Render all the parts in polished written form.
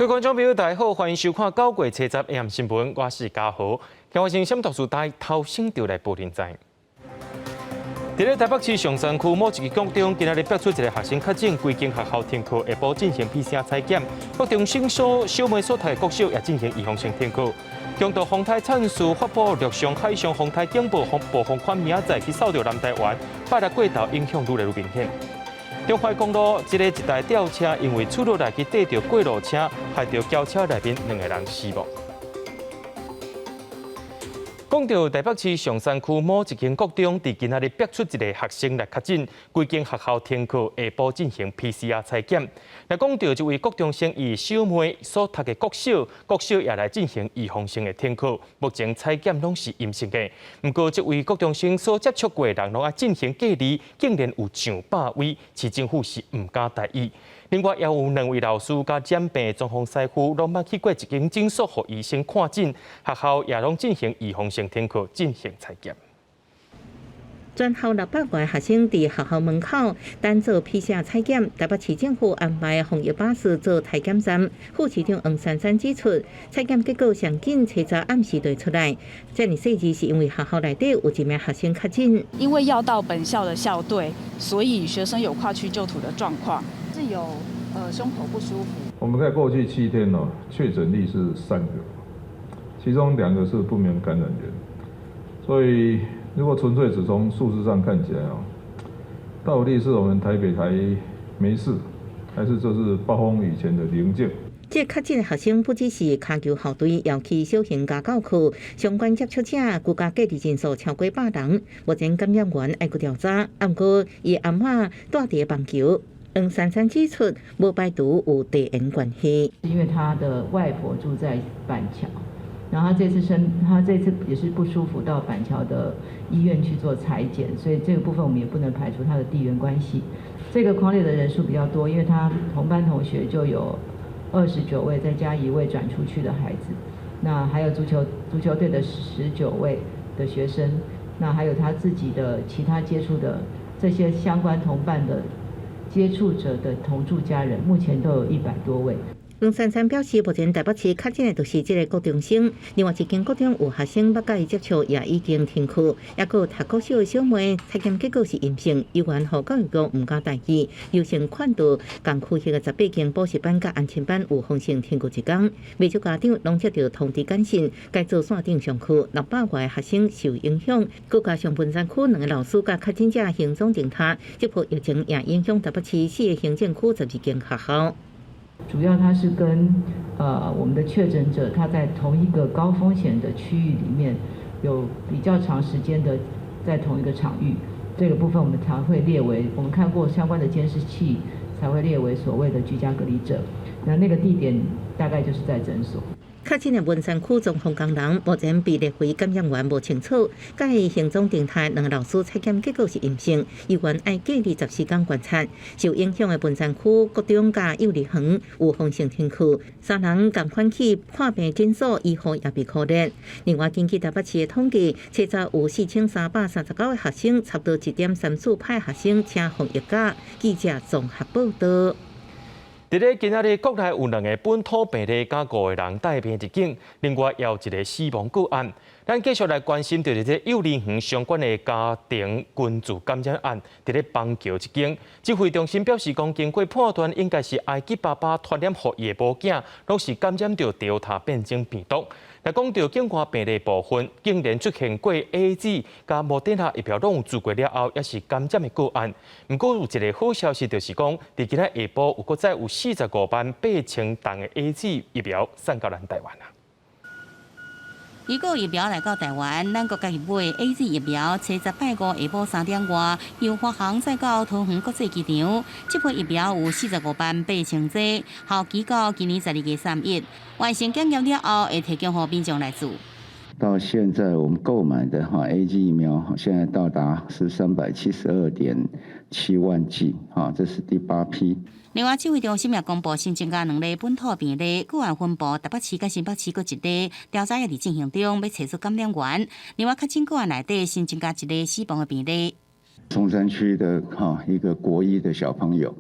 各位觀眾朋友，大家好，歡迎收看九月初十 AM 新聞，我是嘉豪。今日先閃讀書台頭先調來報連載。佇咧台北市松山區某一个國中，今仔日爆出一个學生確診，規間學校停課，下晡進行 PCR 採檢。國中生所小妹所讀的國小也進行預防性停課。強度風颱燦樹發布陸上、海上風颱警報，暴風圈明仔載去掃著南台灣，拜六過頭影響愈來愈明顯。中華公路這个一台吊車因為出落來去綴著過路車，害著轎車內面兩个人死亡。講到台北市松山區某一間國中，佇今仔日爆出一个學生來確診，規間學校停課，下晡進行 PCR 採檢。來講到這位國中生伊小妹所讀的國小，國小也來進行預防性的停課，目前採檢攏是陰性的。毋過這位國中生所接觸過的人攏愛進行隔離，竟然有上百位，市政府是毋敢大意。另外，也有兩位老師佮染病裝潢師傅，攏捌去過一間診所，予醫生看診，學校也攏進行預防性停課，進行採檢。全校600外學生佇學校門口等做 PCR 採檢，台北市政府安排防疫巴士做採檢站。副市長黃珊珊指出，採檢結果上緊初十暗時就會出來。遮爾細緻是因為學校內底有一名學生確診，因為要到本校的校隊，所以學生有跨區就讀的狀況，是有胸口不舒服。我們在過去7天呢，確診率是三個，其中兩個是不明感染源，所以如果純粹只從數字上看起來哦，到底是我們台北還沒事，還是這是暴風雨前的寧靜？這確診學生不只是跤球校隊，也去小型家教課，相關接觸者居家隔離人數超過100人，目前感染源愛閣調查。毋過伊阿嬤蹛佇棒球，黃珊珊指出，無排除有地緣關係。因為他的外婆住在板橋。然後他這次生，他這次也是不舒服，到板橋的醫院去做採檢，所以這個部分我們也不能排除他的地緣關係。這個匡列的人數比較多，因為他同班同學就有29位，再加一位轉出去的孩子，那還有足球隊的19位的學生，那還有他自己的其他接觸的這些相關同伴的接觸者的同住家人，目前都有100多位。黃珊珊表示，目前台北市確診的就是這个國中生，另外一間國中有學生捌佮伊接觸，也已經停課。抑閣讀國小的小妹採檢結果是陰性，猶原予教育局毋敢大意，優先勸導仝區域的18間補習班佮安親班預防性停課一工。袂少家長攏接著通知簡訊，改做線頂上課，600外學生受影響。閣加上文山區兩个老師佮確診者行蹤動態，這波疫情也影響台北市四个行政區12間學校。主要他是跟我們的確診者，他在同一個高風險的區域裡面，有比較長時間的在同一個場域，這個部分我們才會列為，我們看過相關的監視器，才會列為所謂的居家隔離者。那那個地點大概就是在診所。確診的文山區裝潢工人目前被列為感染源無清楚，佮伊行蹤動態兩个老師採檢結果是陰性，猶原愛隔離14天觀察。受影響的文山區國中佮幼兒園預防性停課，三人仝款去看病診所，醫護也被箍熱。另外，根據台北市的統計，初十有4339個學生，差不多1.34趴學生請防疫假。記者綜合報道。佇咧今仔日國內有兩个本土病例，佮五个人帶病入境，另外也有一个死亡個案。咱繼續來關心著是這幼兒園相關的家庭群聚感染案，佇咧邦橋這間指揮中心表示講，經過判斷，應該是埃及爸爸傳染予伊的某囝，攏是感染著 Delta 變種病毒。來講著境外病例部分，竟然出現過 AZ 佮莫德納疫苗攏有注過了後，也是感染的個案。毋過有一个好消息，就是講，佇今仔下晡有閣再有45萬8千筒的 AZ 疫苗送到咱台灣啊。如果疫苗來到台灣，咱閣家己買 AZ 疫苗，初十拜五下晡3點外，由華航載到桃園國際機場。這批疫苗有45萬8千劑，效期到今年12月31，完成檢驗了後，會提供予民眾來注。到現在我們購買的哈 AZ 疫苗，現在到達是372.7萬劑，哈，這是第八批。另外，指揮中心也公布新增加兩例本土病例，個案分布台北市佮新北市各一例，調查也佇進行中，欲揣出感染源。另外，確診個案內底新增加一例死亡的病例。松山區的哈一個國一的小朋友，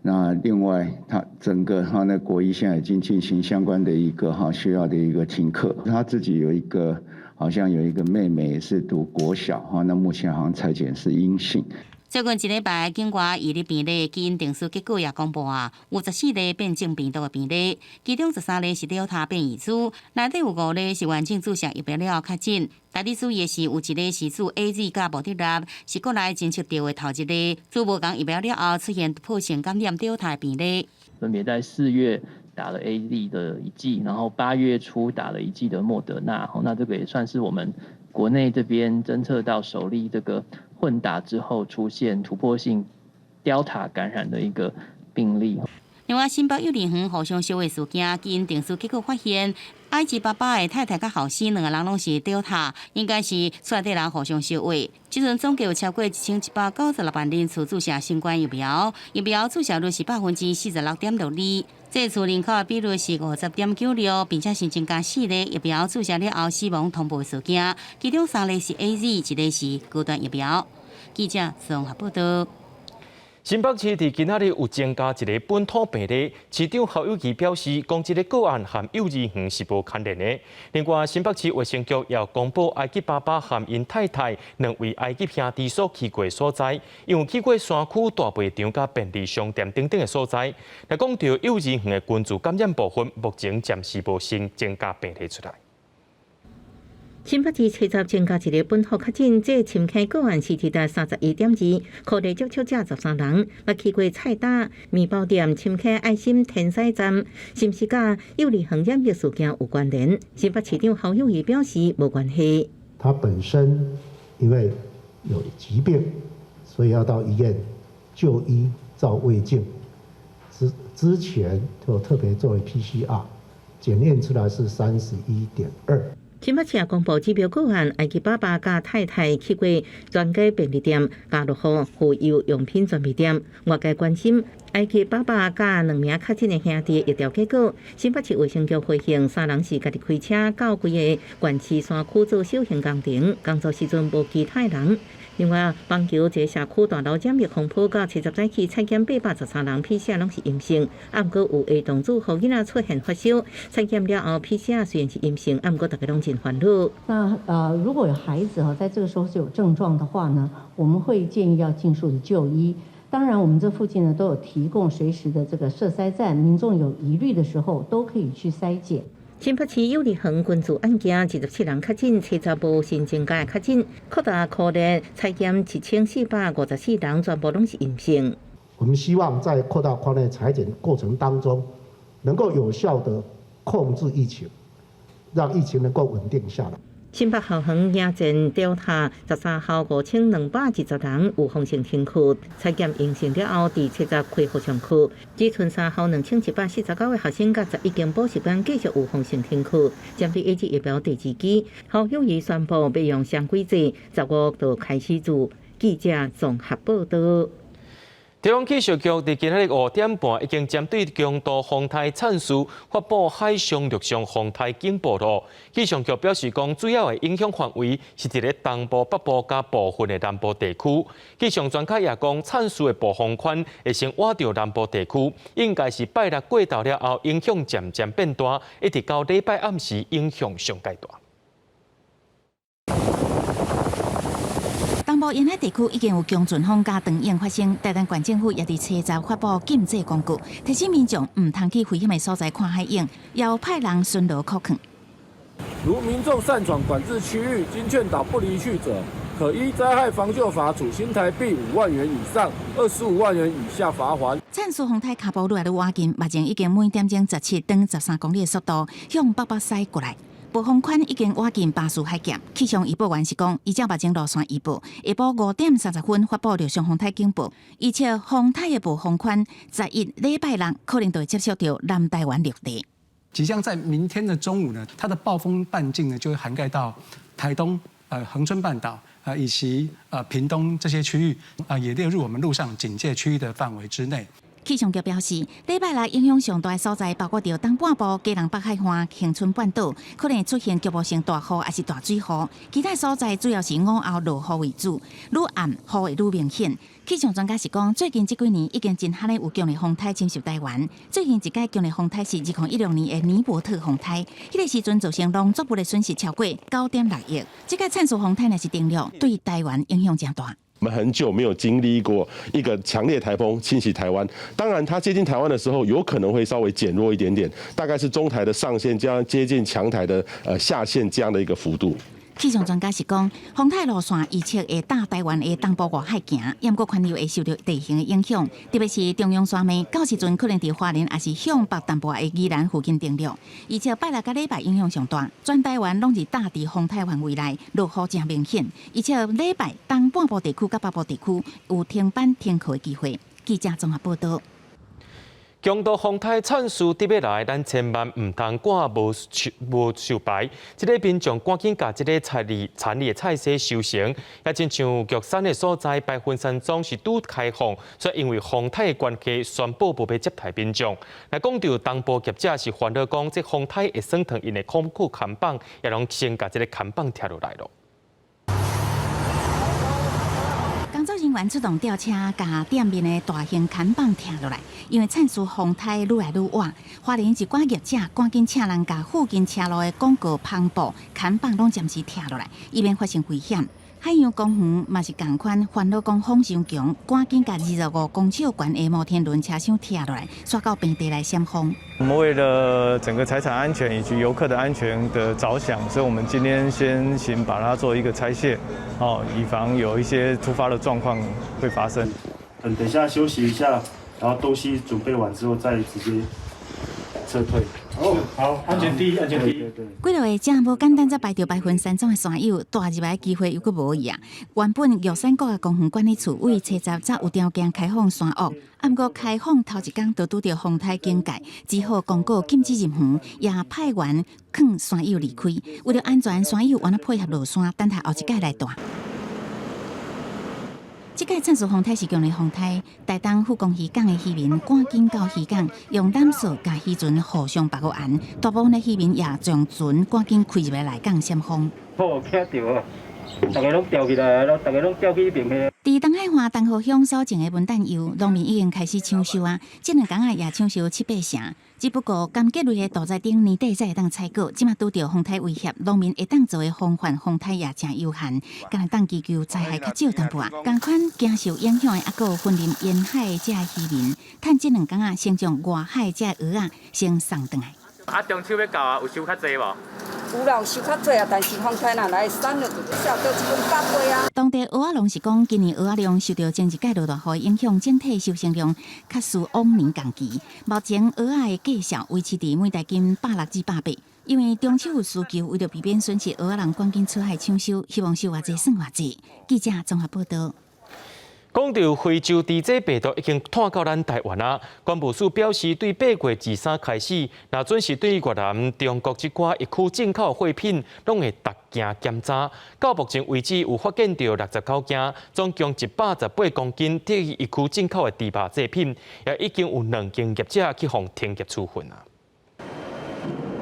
那另外，他整個哈那國一現在已經進行相關的一個哈學校的一個停課。他自己有一個好像有一個妹妹是讀國小哈，那目前好像採檢是陰性。最近一禮拜，境外移入病例基因定序結果也公布啊，有14例變種病毒的病例，其中13例是 Delta 變異株，內底有5例是完整注射疫苗了後確診。特別注意的是，有一例是注 AZ 佮莫德納，是國內偵測著的頭一例，注無仝疫苗了後出現突破性感染 Delta 的病例。分別在4月打了 AZ 的一劑，然後8月初打了一劑的莫德納，那這個也算是我們國內這邊偵測到首例這個混打之後出現突破性 Delta 感染的一個病例。另外，新北幼兒園互相相話事件，基因定序結果發現，埃及爸爸的太太佮後生兩個人攏是 Delta，應該是厝內底人互相相話。這陣總計有超過1196萬人次注射新冠疫苗，疫苗注射率是46.62%。這次人口的比率是50.96，並且新增加四例疫苗注射了後死亡通報事件，其中三例是 AZ，一例是高端疫苗。記者綜合報道。新北市佇今仔日有增加一个本土病例，市長侯友宜表示，講這个個案和幼兒園是無牽連的。另外，新北市衛生局也公布埃及爸爸和𪜶太太兩位埃及兄弟所去過所在，因為去過山區大賣場佮便利商店等等的所在。來講著幼兒園的群聚感染部分，目前暫時無新增加病例出來。新北市初十增加一个本土確診，這深坑個案 CT 值31.2，可疑接觸者13人，捌去過菜搭、麵包店、深坑愛心填屎站，是毋是佮幼兒園染疫事件有關聯？新北市長侯友宜表示無關係。他本身因為有疾病，所以要到醫院就醫照胃鏡，之前就特別做了 PCR，檢驗出來是31.2。新北市也公布指標個案，埃及爸爸佮太太去過全家便利店、家樂福婦幼用品專賣店。外界關心埃及爸爸佮兩名確診的兄弟疫調結果，新北市衛生局回應，三人是家己開車到規个縣市山區做小型工程，工作時陣無其他人。另外，板橋一个社區大樓染疫風波，到七十早起採檢813人 PCR 攏是陰性，啊，毋過有下同住戶囡仔出現發燒，採檢了後 PCR 雖然是陰性，啊，毋過大家攏真煩惱。那如果有孩子哈，在這個時候是有症狀的話呢，我們會建議要盡速的就醫。當然，我們這附近呢都有提供隨時的這個設篩站，民眾有疑慮的時候都可以去篩檢。新北市幼兒園群聚案件，27人確診，初十無新增加確診，擴大擴大採檢1454人，全部攏是陰性。我們希望在擴大匡列採檢過程當中，能夠有效的控制疫情，讓疫情能夠穩定下來。新北校園迎戰 Delta 13校5220人有風險停課，採檢陰性了後，佇七十恢復上課。只賰三校2149個學生佮11間補習班繼續有風險停課。針對 AZ 疫苗第二劑，侯友宜宣布欲用雙軌制，15就開始做。記者綜合報道。台灣氣象局佇今仔日5點半已經針對強度風颱燦視發布海上、陸上風颱警報囉。氣象局表示講，主要的影響範圍是佇咧東部、北部佮部分的南部地區。氣象專家也講，燦視的暴風圈會先倚著南部地區，應該是拜六過頭了後，影響漸漸變大，一直到禮拜暗時影響上蓋大。東部沿海地區已經有強陣風佮長湧發生，台南縣政府也佇初十發布禁制公告，提醒民眾毋通去危險的所在看海湧，也有派人巡邏看管。如民眾擅闖管制區域，經勸導不離去者，可依災害防救法處新台幣5萬元以上25萬元以下罰鍰。燦視風颱跤步愈來愈倚近，目前已經每點鐘17轉13公里的速度向北北駛過來。暴風圈已經倚近巴士海峽，氣象預報員是講，依照目前路線預報，下晡5點30分發布陸上風颱警報，預測風颱的暴風圈11禮拜六可能就會接觸著南台灣陸地。即將在明天的中午呢，它的暴風半徑呢就會涵蓋到台東、恆春半島啊以及屏東這些區域啊，也列入我們陸上警戒區域的範圍之內。氣象局表示，禮拜六影響上大的所在包括著東半部、基隆北海岸、恆春半島，可能出現局部性大雨抑是大水雨。其他所在主要是午後落雨為主，愈暗雨會愈明顯。氣象專家是講，最近這幾年已經真罕有強烈風颱侵襲台灣。最近一擺強烈風颱是2016年的尼伯特風颱，彼個時陣造成農作物的損失超過9.6億。這擺燦視風颱若是登陸，對台灣影響誠大。我們很久沒有經歷過一個強烈颱風侵襲台灣，當然它接近台灣的時候，有可能會稍微減弱一點點，大概是中台的上限將接近強台的下限這樣的一個幅度。氣象專家是講，風颱路線預測會搭台灣的東部外海行，毋過環流會受著地形的影響，特別是中央山脈，到時陣可能佇花蓮抑是向北淡薄的宜蘭附近登陸。預測拜六佮禮拜影響上大，全台灣攏是搭佇風颱範圍內，落雨誠明顯。預測禮拜東半部地區佮北部地區有停班停課的機會。記者綜合報導。強度風颱燦視佇欲來，咱千萬毋通趕無受無受排。這个民眾趕緊共這个田裡田裡的菜蔬收成，也親像玉山的所在，白雲山莊是拄開放，所以因為風颱的關係，宣布無欲接待民眾。來講著東部業者是煩惱講，這風颱會損斷𪜶的空庫看板，也攏先共這个看板拆落來囉。工作人員出動吊車，共店面的大型看板拆落來，因為燦視風颱愈來愈倚，花蓮一寡業者趕緊請人共附近車路的廣告帆布、看板攏暫時拆落來，以免發生危險。海洋公園嘛是仝款，煩惱講風傷強，趕緊共25公尺懸的摩天輪車廂拆落來，徙到平地來閃風。我們為了整個財產安全以及遊客的安全的着想，所以我們今天先行把它做一個拆卸，哦，以防有一些突發的狀況會發生。等等下休息一下，然後東西準備完之後再直接撤退。哦，好，安全第一，安全第一。幾落個這無簡單，才排著白雲山莊的山友，蹛入來機會猶閣無去啊。原本玉山國家公園管理處為初十才有條件開放山屋，毋過開放頭一工就拄著風颱警戒，只好公告禁止入園，也派員勸山友離開。為著安全，山友願意配合落山，等待後一擺來蹛。這擺燦視風颱是強烈風颱，台東富岡漁港的漁民趕緊到漁港，用纜索共漁船互相縛護岸。大部分的漁民也將船趕緊開入來內港閃風。好，驚著啊！逐家攏吊起來，逐家攏吊去彼邊去。佇東海岸東河鄉所種的文旦柚，農民已經開始搶收啊！這兩工仔也搶收七八成。只不過甘蔗類的屠宰頂年底才會當採果，這馬拄著風颱威脅，農民會當做的防範風颱也誠有限，敢若當祈求災害較少淡薄仔。仝款驚受影響的，猶閣有雲林沿海的這漁民，趁這兩工仔先將外海這蚵仔先送轉來。啊，中秋欲到啊，有收較濟無？有啦，有收較濟啊，但是風颱若來散了，就少倒一分百倍啊。當地蚵仔農是講，今年蚵仔量受著前一屆落大雨影響，整體收成量較輸往年仝期。目前蚵仔的價數維持佇每大斤160至180。因為中秋有需求，為著避免損失，蚵仔農趕緊出海搶收，希望收偌濟算偌濟。記者綜合報導。講著非洲豬瘟病毒已經湠到咱台灣啊！關務署表示，對8月23開始，若準是對越南、中國這寡疫區進口貨品，攏會逐件檢查。到目前為止，有發現著69件，總共118公斤對疫區進口的豬肉製品，也已經有兩間業者去予停業處分啊。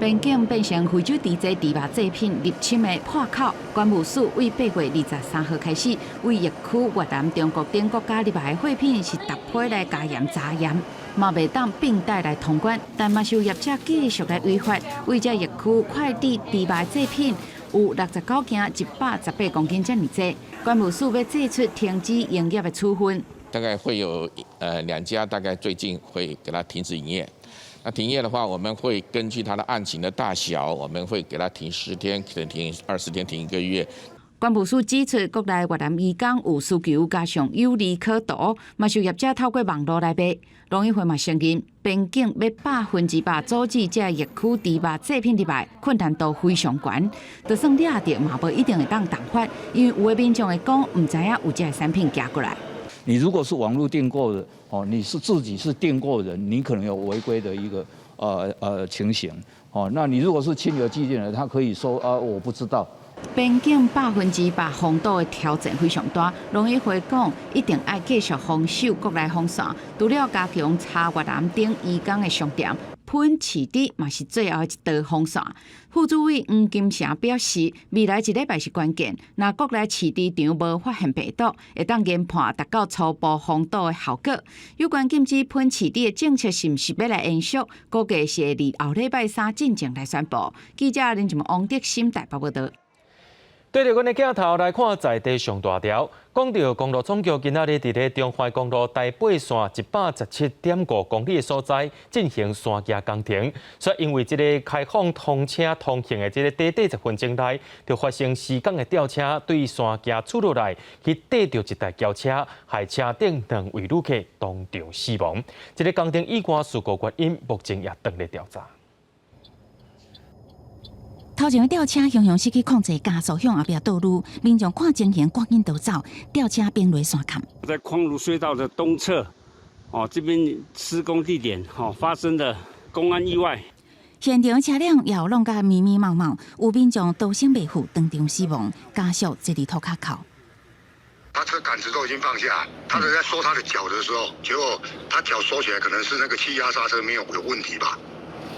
邊境變成非洲豬瘟豬肉製品入侵的破口。關務署對8月23號開始，對疫區越南、中國等國家入來的貨品是逐批來加嚴查驗，嘛袂當併帶來通關。但嘛是有業者繼續來違法，對這疫區快遞豬肉製品有69件118公斤遮爾濟。關務署欲祭出停止營業的處分。大概會有兩家，大概最近會給他停止營業。那停業的話，我們會根據他的案情的大小，我們會給他停10天，可能停20天，停一個月。關務署指出，國內越南移工有需求，加上有利可圖，嘛是有業者透過網路來賣。農委會嘛承認，邊境欲100%阻止這疫區豬肉製品入來，困難度非常懸。就算掠著嘛，無一定會當重罰，因為有的民眾會講，毋知影有這个產品寄過來。你如果是網路訂購的，哦，你是自己是訂購人，你可能有違規的一個情形，哦，那你如果是親友寄進來，他可以說啊，我不知道。邊境100%封堵的挑戰非常大，農委會講一定愛繼續封守國內風線，除了加強查越南等漁港的商店，噴飼豬嘛是最後一道防線。副主委黃金城表示，未來一禮拜是關鍵，若國內飼豬場無發現病毒，會當研判達到初步封堵的效果。有關禁止噴飼豬的政策是毋是欲來延續，估計是會佇後禮拜三進前來宣布。記者林靜王德心台北報道。對著阮的鏡頭來看，在地上大條，講著公路總局今仔日佇咧中華公路台八線117.5公里的所在進行山屐工程，所以因為這个開放通車通行的這个短短10分鐘內，就發生施工的吊車對山屐出落來，去綴著一台轎車，害車頂兩位旅客當場死亡。這个工程意外事故原因，目前也正咧調查。頭前的吊車雄雄失去控制，加速向後壁倒溜，民眾看情形，趕緊逃走，吊車崩落山崁。在匡盧隧道的東側，哦，這邊施工地點，哦，發生的工安意外。現場車輛也有弄甲密密麻麻，有民眾逃生袂赴，當場死亡，家屬坐佇塗跤哭。他這桿子都已經放下，他在收他的腳的時候，結果他腳收起來，可能是那個氣壓剎車沒有有問題吧，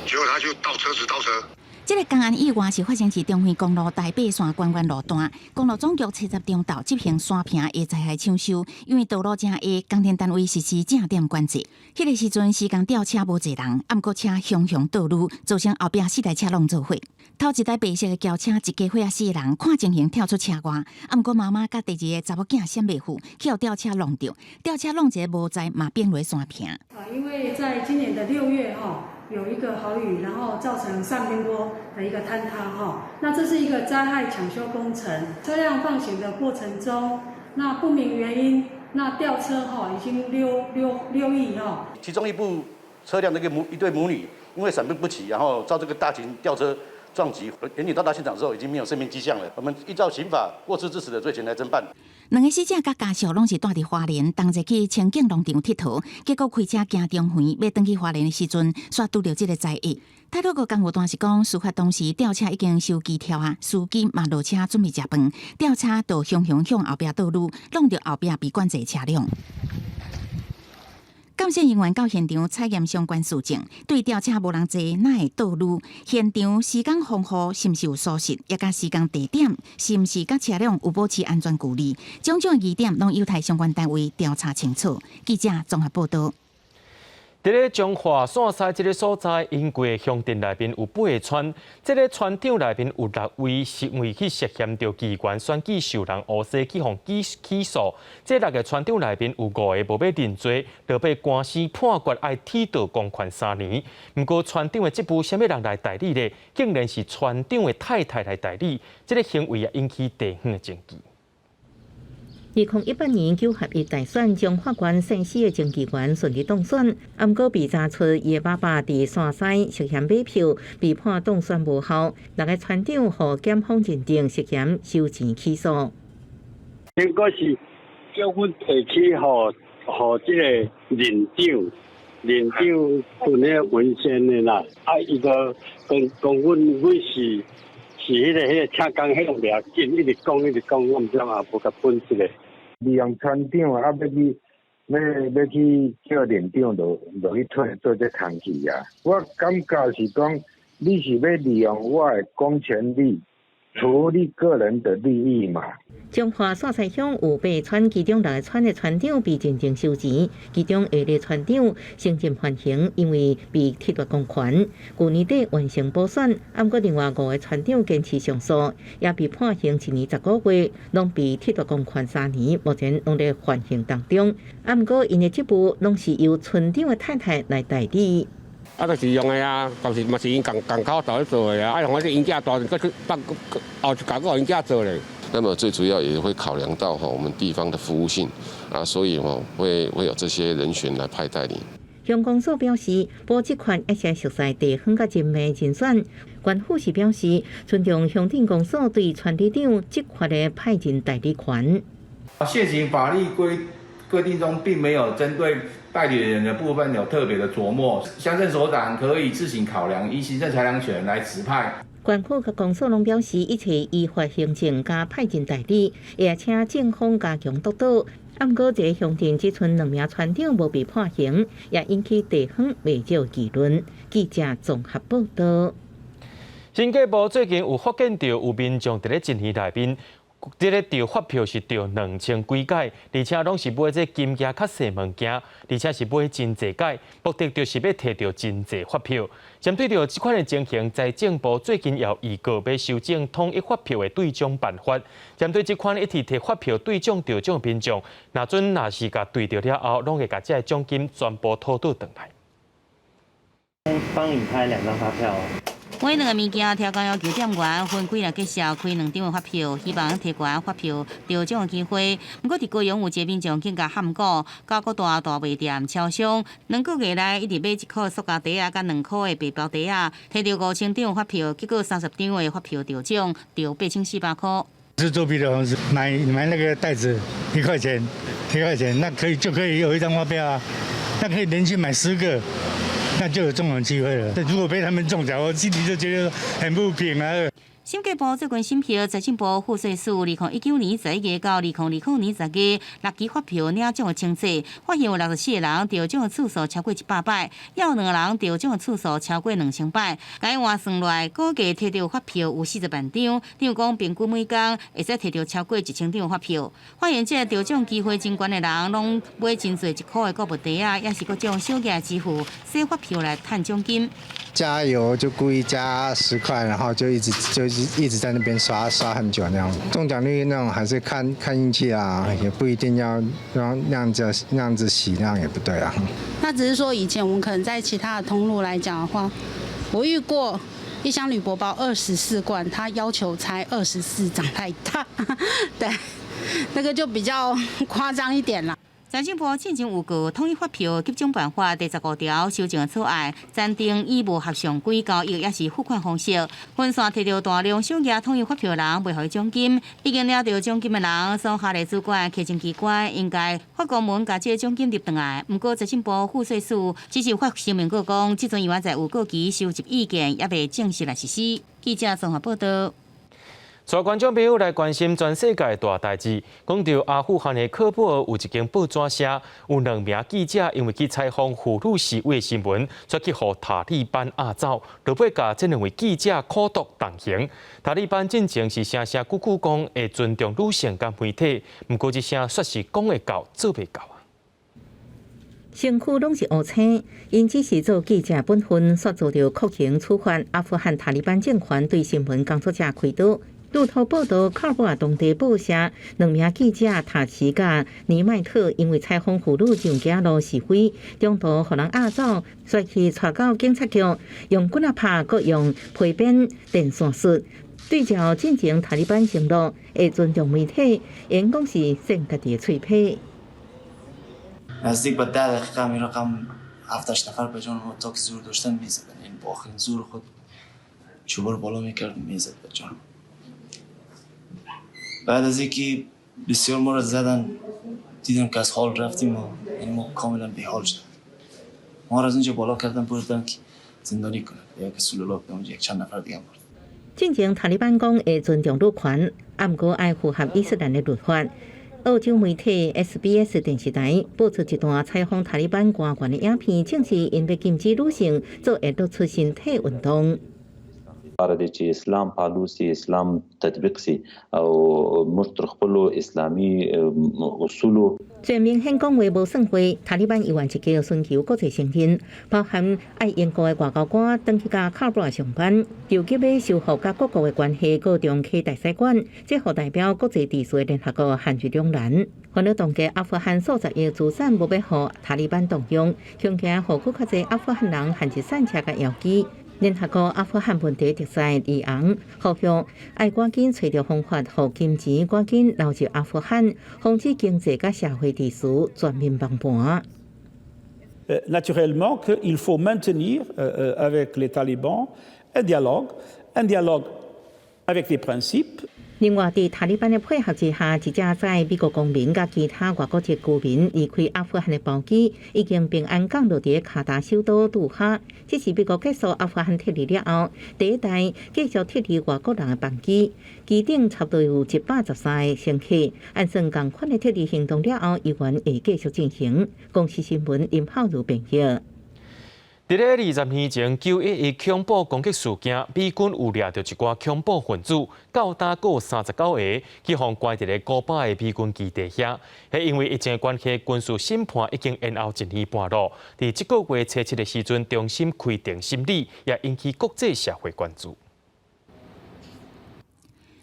結果他就倒車子倒車。這个工安意外是發生佇中橫公路台八線關關路段，公路總局七十中晝執行山坪的災害搶修，因為道路誠狹，工程單位實施正點管制。彼个時陣施工吊車無濟人，毋過車雄雄倒溜，造成後壁四台車攏做伙。頭一台白色的轎車一家伙仔四个人看情形跳出車外，毋過媽媽佮第二个查某囝閃袂赴，去予吊車挵著，吊車挵一个無在嘛崩落山坪。啊，因為在今年的6月哈，有一個豪雨，然後造成上邊坡的一個坍塌哈。那這是一個災害搶修工程，車輛放行的過程中，那不明原因，那吊車哈已經溜溜溜逸哈。其中一部車輛那個母一對母女，因為閃避不及，然後遭這個大型吊車撞擊，員警到達現場之後已經沒有生命跡象了。我們依照刑法過失致死的罪嫌來偵辦。兩个死者佮家屬攏是蹛佇花蓮，同齊去清境農場𨑨迌，結果開車經中橫欲轉去花蓮的時陣，煞拄著這个災厄。太魯閣工務段是講，事發當時吊車已經收機跳啊，司機嘛落車準備食飯，吊車就雄雄向後壁倒溜，挵著後壁被管制車輛。鑑線人員到現場採驗相關事證，對吊車無人坐，哪會倒溜？現場施工防護是毋是有疏失？抑佮施工地點是毋是佮車輛有保持安全距離？種種疑點攏有待相關單位調查清楚。記者綜合報道。佇咧彰化線西這个所在，𪜶規个鄉鎮內面有八个村，這个村長內面有六位是因為去涉嫌著議員選舉受人烏紗去予起訴。這六个村長內面有五個無欲認罪，就被官司判決愛剝奪公權3年。毋過村長的職務，啥物人來代理咧？竟然是村長的太太來代理，這个行為也引起地方的爭議。2018年九合一大選，彰化縣縣市的前議員順利當選，毋過被查出伊的爸爸佇山西涉嫌買票，被判當選無效。六个村長予檢方認定涉嫌收錢起訴。應該是叫阮提去予予這个認長，認長存彼个文件的啦。啊，伊就講講阮阮是是彼个請工彼個袂要緊，一直講一直講，我毋知也無共分這个。利用村長啊，欲去叫連長落去退做這工序啊。我感覺是講，你是欲利用我的公權力，圖你個人的利益嘛？彰化線西鄉有八村，其中六个村的村長被認定收錢，其中下个村長承認犯行，因為被剝奪公權。舊年底完成補選，毋過另外五个村長堅持上訴，也被判刑1年10個月，攏被剝奪公權3年，目前攏佇緩刑當中。毋過𪜶的職務攏是由村長的太太來代理。啊，就是用的啊，就是嘛是𪜶共共口頭去做的啊，啊，反正𪜶囝大，閣去放，後一屆閣予𪜶囝做咧。那麼最主要也會考量到哈我們地方的服務性啊，所以哦會有這些人選來派代理。鄉公所表示，保職權抑是熟悉地方佮人脈人選。縣府是表示，尊重鄉鎮公所對村里長職權的派人代理權。現行法律規定中，並沒有針對代理人的部分有特別的著墨，鄉鎮首長可以自行考量，依行政裁量權來指派。縣府佮公所攏表示，一切依法行政佮派人代理，也請警方加強督導。啊，毋過這個鄉鎮只賰兩名村長無被判刑，也引起地方袂少議論。記者綜合報導。審計部最近有發現著有民眾佇咧一年內面，這个著發票是著兩千幾擺，而且攏是買這金額較細物件，而且是買真濟擺，目的就是欲提著真濟發票。針對著這款的情形，財政部最近也預告欲修正統一發票的兌獎辦法。針對這款一直提發票兌獎著獎民眾，若準若是共兌著了後，攏會共這个獎金全部討倒轉來。幫你開兩張發票。買兩个物件，刁工要求店員分開來結數，開兩張的發票，希望提懸發票著獎的機會。毋過佇高雄有一个民眾竟共譀股，到各大大賣店、超商，兩個月內一直買一箍塑膠袋仔，佮兩箍的白包袋仔，提著5000張發票，結果30張的發票著獎，著8400箍。是作弊的方式，買買那個袋子一塊錢，一塊錢，那可以就可以有一張發票啊，那可以連續買10個。那就有中獎機會了。如果被他們中獎，我心裡就覺得很不平啊。審計部最近審核財政部賦稅署2019年11月到2020年10月六期發票領獎的清冊，發現有64個人著獎的次數超過100擺，也有兩個人著獎的次數超過2000擺。共換算來，估計提著發票有40萬張，等於講平均每工會使提著超過1000張發票。發現這個著獎機會真懸的人，攏買真濟一箍的購物袋仔，抑是各種小額支付，洗發票來趁獎金。加油就故意加10塊，然後就一直就一直在那邊刷刷很久那樣。中獎率那種還是看看運氣啊，也不一定要讓那樣子那樣子洗，那樣也不對啊。那只是說以前我們可能在其他的通路來講的話，我遇過一箱鋁箔包24罐，他要求拆24張太大，對，那個就比較誇張一點啦。財政部進前預告統一發票給獎辦法第15條修正草案，暫定以無合常規交易抑是付款方式，分散提著大量小額統一發票人袂予伊獎金，已經領著獎金的人，所轄的主管稽徵機關應該發公文共這个獎金入轉來。毋過財政部賦稅署只是發聲明告講，這陣猶在預告期收集意見，猶未正式來實施。記者綜合報導。帶觀眾朋友來關心全世界大代誌，講著阿富汗的喀布爾有一間報紙社，有兩名記者因為去採訪婦女示威的新聞，卻去予塔利班押走，落尾共這兩位記者苦毒重刑。塔利班進前是聲聲句句講會尊重女性佮媒體，毋過這聲煞是講會到做袂到啊。身軀攏是烏青，𪜶只是做記者本分，煞遭著酷刑處罰。阿富汗塔利班政權對新聞工作者開刀。路透報導，喀布爾當地報社兩名記者塔奇佮尼麥特因為採訪婦女上街路示威，中途予人押走，煞去帶到警察局，用棍仔拍，閣用皮鞭電線術。對照進前塔利班承諾會尊重媒體，𪜶講是扇家己的喙皮。 نزدیک به 10 دقیقه همین رقم هفت هشت نفر به جان ما تا که زور داشتن میزدن این با آخرین زور خود چوبا رو بالا میکرد میزد به جان بعد از اینکه بسیار ما رو زدن دیدم که از حال رفتیم و یعنی ما کاملا بی حال شدیم ما رو از اونجا بالا کردن بردن که زندانی کنن یک سلولا اونجا یک چند نفر دیگه برد. 進前塔利班講會尊重女權，毋過愛符合伊斯蘭的律法。澳洲媒體 SBS 電視台播出一段採訪塔利班官員的影片，證實𪜶欲禁止女性做會露出身體運動。 لپاره دی چې اسلام پالو سي اسلام تطبیق سي او موږ تر خپلو اسلامي اصولو 最明顯講話無算話，塔利班猶原積極尋求國際承認，包含愛英國的外交官轉去共喀布爾上班，就急欲修復佮各國的關係，閣重啟大使館，這予代表國際秩序的聯合國陷入兩難。煩惱凍結阿富汗數十億資產，無欲予塔利班動用，恐驚予閣較濟阿富汗人陷入散赤佮枵飢。聯合國阿富汗問題特使李昂呼籲，愛趕緊揣著方法，予金錢趕緊流入阿富汗，防止經濟佮社會秩序全面崩盤。 Naturellement qu'il faut maintenir avec les talibans un dialogue, un dialogue avec des principes. 另外，佇塔利班的配合之下，一隻載美國公民佮其他外國籍居民離開阿富汗的包機已經平安降落佇卡達首都杜哈。這是美國結束阿富汗撤離了後，第一台繼續撤離外國人的班機。機頂差不多有113個乘客。按算仝款的撤離行動了後，猶原會繼續進行。公視新聞林浩如編譯。佇咧20年前9.11恐怖攻擊事件，美軍有掠著一寡恐怖分子，到今閣有39個去予關佇咧古巴的美軍基地遐。彼因為疫情的關係，軍事審判已經延後一年半咯。佇這個月初七的時陣，重新開庭審理，也引起國際社會關注。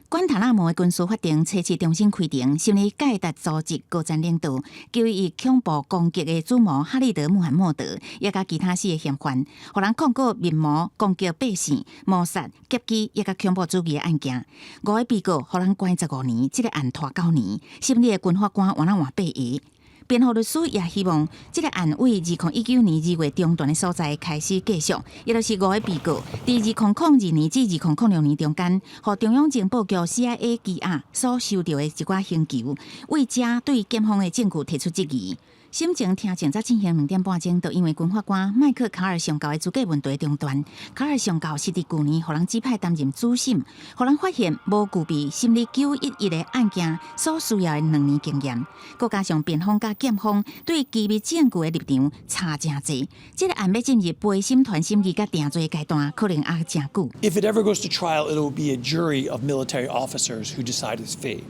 關塔那摩的軍事法庭初七重新開庭，審理蓋達組織高層領導9.11恐怖攻擊的主謀哈利德·穆罕默德，也佮其他四个嫌犯，予人控告密謀攻擊百姓、謀殺、劫機，也佮恐怖主義的案件。五个被告予人關15年，這个案拖9年，審理的軍法官換來換八个。辯護律師也希望這个案為2019年2月中斷的所在開始繼續，也就是五个被告佇2002年至2006年中間，予中央情報局 CIA 羈押所收著的一寡刑求，為這對檢方的證據提出質疑。審前聽證才進行2點半鐘，就因為軍法官麥克卡爾上校的資格問題中斷。卡爾上校是佇舊年予人指派擔任主審，予人發現無具備審理九一一的案件所需要的2年經驗，閣加上辯方佮檢方對機密證據的立場差誠濟，這个案欲進入陪審團審議佮定罪階段，可能猶誠久。 If it ever goes to trial, it will be a jury of military officers who decide his fate.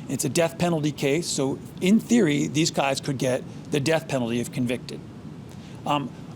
It's a death penalty case, so in theory, these guys could get the death penalty if convicted.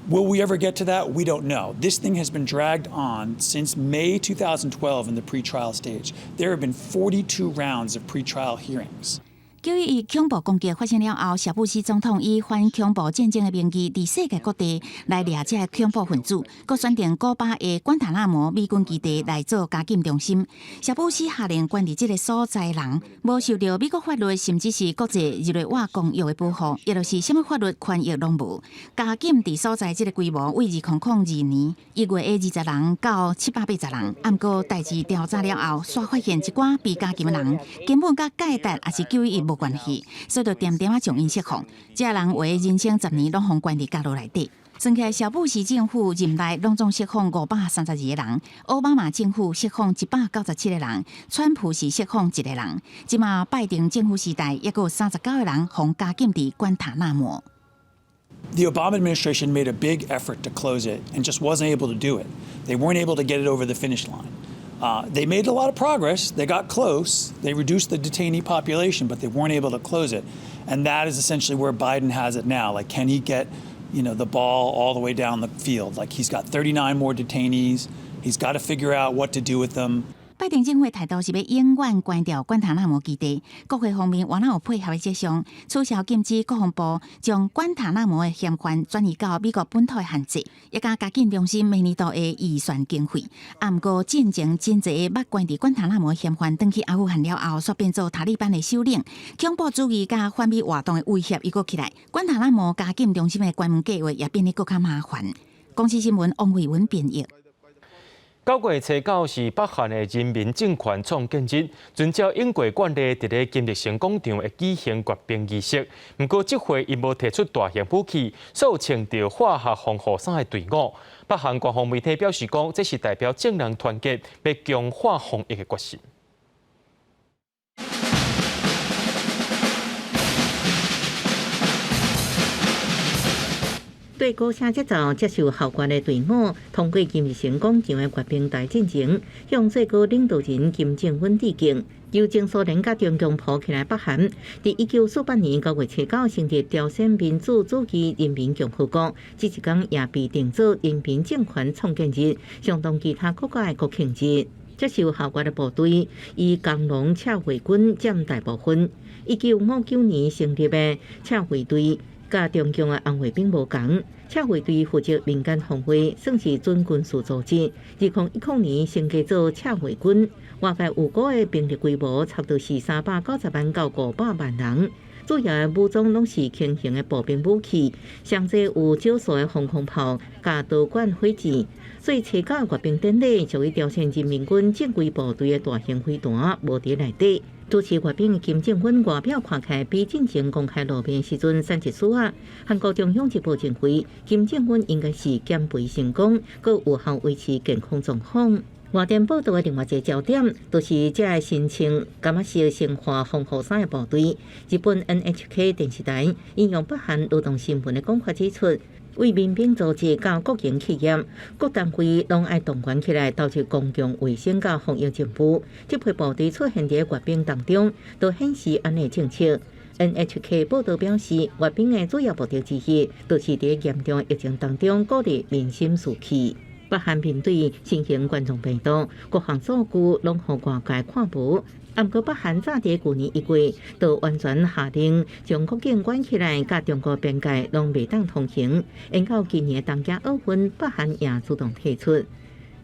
Will we ever get to that? We don't know. This thing has been dragged on since May 2012 in the pretrial stage. There have been 42 rounds of pretrial hearings. 9.11恐怖攻擊發生了後，小布希總統以反恐怖戰爭的名義，佇世界各地來掠這个恐怖分子，閣選定古巴的關塔那摩美軍基地來做監禁中心。小布希下令關佇這个所在人，無受著美國法律，甚至是國際日內瓦公約的保護，也就是啥物法律寬宥攏無。監禁佇所在這个規模，為2002年1月的20人到780人。毋過代誌調查了後，煞發現一寡被監禁的人根本佮蓋達抑是9.11無關係，所以就恬恬仔將𪜶釋放。這人話人生10年攏予關佇監牢內底。算起來，小布希政府任內攏總釋放532個人，奧巴馬政府釋放197個人，川普是釋放一個人。這馬拜登政府時代，猶閣有39個人予監禁佇關塔那摩。 The Obama administration made a big effort to close it and just wasn't able to do it. They weren't able to get it over the finish line. They made a lot of progress. They got close. They reduced the detainee population, but they weren't able to close it. And that is essentially where Biden has it now. Like, can he get the ball all the way down the field? Like, he's got 39 more detainees. He's got to figure out what to do with them. 拜登政府態度是欲永遠關掉關塔那摩基地，國會方面原來有配合的跡象，取消禁止國防部將關塔那摩的嫌犯轉移到美國本土的限制，也佮監禁中心每年度的預算經費。啊，毋過進前真濟捌關佇關塔那摩嫌犯轉去阿富汗了後，煞變做塔利班的首領，恐怖主義佮反美活動的威脅又閣起來，關塔那摩監禁中心的關門計劃也變得閣較麻煩。公視新聞王慧文編譯。9月初九是北韓的人民政權創建日，遵照英國慣例，佇咧金日成廣場會舉行閱兵儀式。毋過，這回𪜶無提出大型武器，煞穿著化學防護衫的隊伍。北韓官方媒體表示講，這是代表眾人團結，欲強化防疫的決心。對鼓聲節奏接受校官的隊伍，通過金日成廣場的閱兵台進前，向最高領導人金正恩致敬。由前蘇聯佮中共抱起來北韓，佇1948年9月初九成立朝鮮民主主義人民共和國，這一工也被定做人民政權創建日，相當其他國家的國慶日。接受校官的部隊以工農赤衛軍佔大部分。1959年成立的赤衛隊，佮中共的紅衛兵無仝，赤衛隊負責民間防衛，算是準軍事組織。2010年升格做赤衛軍，外界預估的兵力規模差不多是390萬到500萬人。主要的武裝攏是輕型的步兵武器，上濟有少數的防空炮佮導彈火箭。所以初九閱兵典禮屬於朝鮮人民軍正規部隊的大型飛彈無佇內底。主持閱兵的金正恩外表看起來比進前公開露面時陣瘦一絲仔。韓國中央日報認為，金正恩應該是減肥成功，閣有效維持健康狀況。外電報道的另外一個焦點，就是這个身穿柑仔色生化防護衫的部隊。日本 NHK 電視台引用北韓勞動新聞的講法指出，為民兵組織佮國營企業各單位攏愛動員起來，投入公共衛生佮防疫任務。這批部隊出現佇閱兵當中，都顯示按呢政策。NHK 報道表示，閱兵的主要目的之一，就是佇嚴重疫情當中鼓勵民心士氣。北韓面對新型冠狀病毒，各項數據攏予外界看無。毋過北韓早佇舊年1月，就完全下令將國境關起來，佮中國邊界攏袂當通行。延到今年東京奧運，北韓也主動退出。